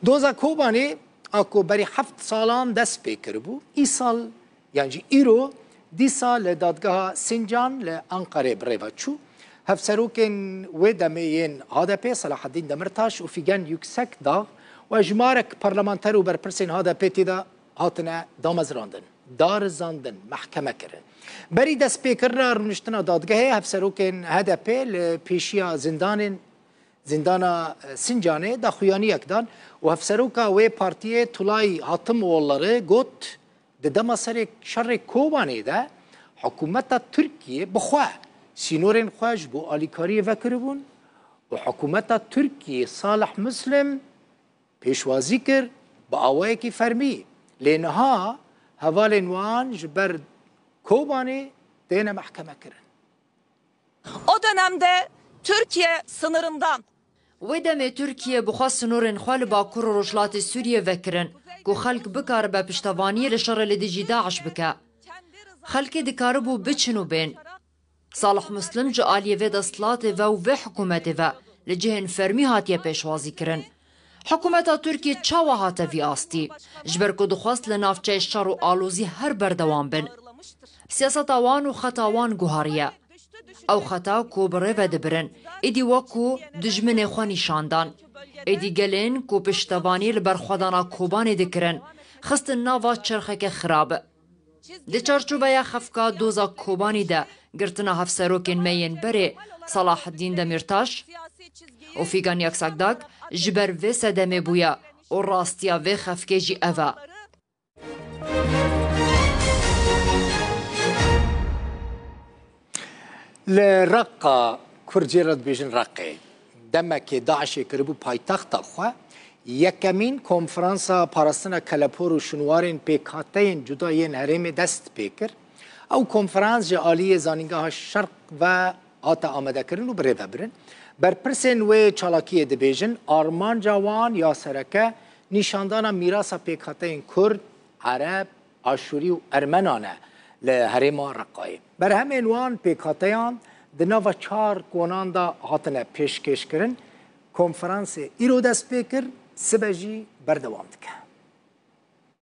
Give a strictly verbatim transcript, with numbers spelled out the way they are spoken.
Doza Kobanê a ku berî heft salan dest pê kiribû, îsal yan jî îro dîsa li dadgeha Sincan li Anqarê bi rê ve çû. Hevserokên wê demê yên H D P, Selahaddîn Demirtaş û Fîgen Yüksekdağ û ejmarek parlamenter û berpirsên H D P tê de hatine damezrandin, darizandin, mehkeme kirin. Berî destpêkirina rûniştina dadgehê, hevserokên H D P li pêşiya zindanên Zîndana, e, Sincanê daxuyaniyek dan û hevseroka wê partiyê Tulay Hatimoğulları got, di dema serê şerê Kobanê de hikûmeta Tirkiyê bi xwe sînorên xwe ji bo alîkariyê vekiribûn û hikûmeta Tirkiyê Salih Muslim pêşwazî kir bi awayekî fermî. Lê niha hevalên wan ji ber Kobanê têne mehkeme kirin. O dönemde Türkiye sınırından Wê demê Tirkiye bi xwe sinorên xwe li bakur û rojhilatê Sûriye vekirin ku xelk bikaribe piştevaniyê li şerê li dijî DAIŞ bike. Xelkê dikaribû biçin û bên. Salih Muslim ji aliyê vê desthilatê ve û vê hikûmetê ve li cihên fermî hatiye pêşwazî kirin. Hikûmeta Tirkiye çawa hate vî astî? Ji ber ku dixwest li navçeyê şer û alozî her berdewam bin. Siyaseta wan û xeta wan guhariye. Ew xeta ku bi rê ve dibirin, êdî wek ku dijminê xwe nîşan dan. Êdî gelên ku piştevanî li berxwedana Kobanê dikirin, xistin nava çerxeke xirab. Di çarçoveya xefka doza Kobanî de girtina hevserokên me yên berê Selahaddîn Demîrtaş û Fîgan Yaksakdak ji ber vê sedemê bûye û rastiya vê xefkê jî ev e. Li Reqa, Kurd jê re dibêjin Reqê, demekê DAIŞê kiribû paytexta xwe, yekemîn konferansa parastina kelepor û şûnwarên pêkhateyên cuda yên herêmê dest pê kir. Ew konferans ji aliyê Zanîngeha Şerq ve hate amadekirin û birêvebirin. Berpirsên wê çalakiyê dibêjin, armanca wan ya sereke nîşandana mîrasa pêkhateyên Kurd, Ereb, Aşûrî û Ermenan e li herêma Reqayê. Berhemên wan pêkhateyan di nava çar konan de hatine pêşkêşkirin. Konferansê îro dest pê kir, sibe jî berdewam dike.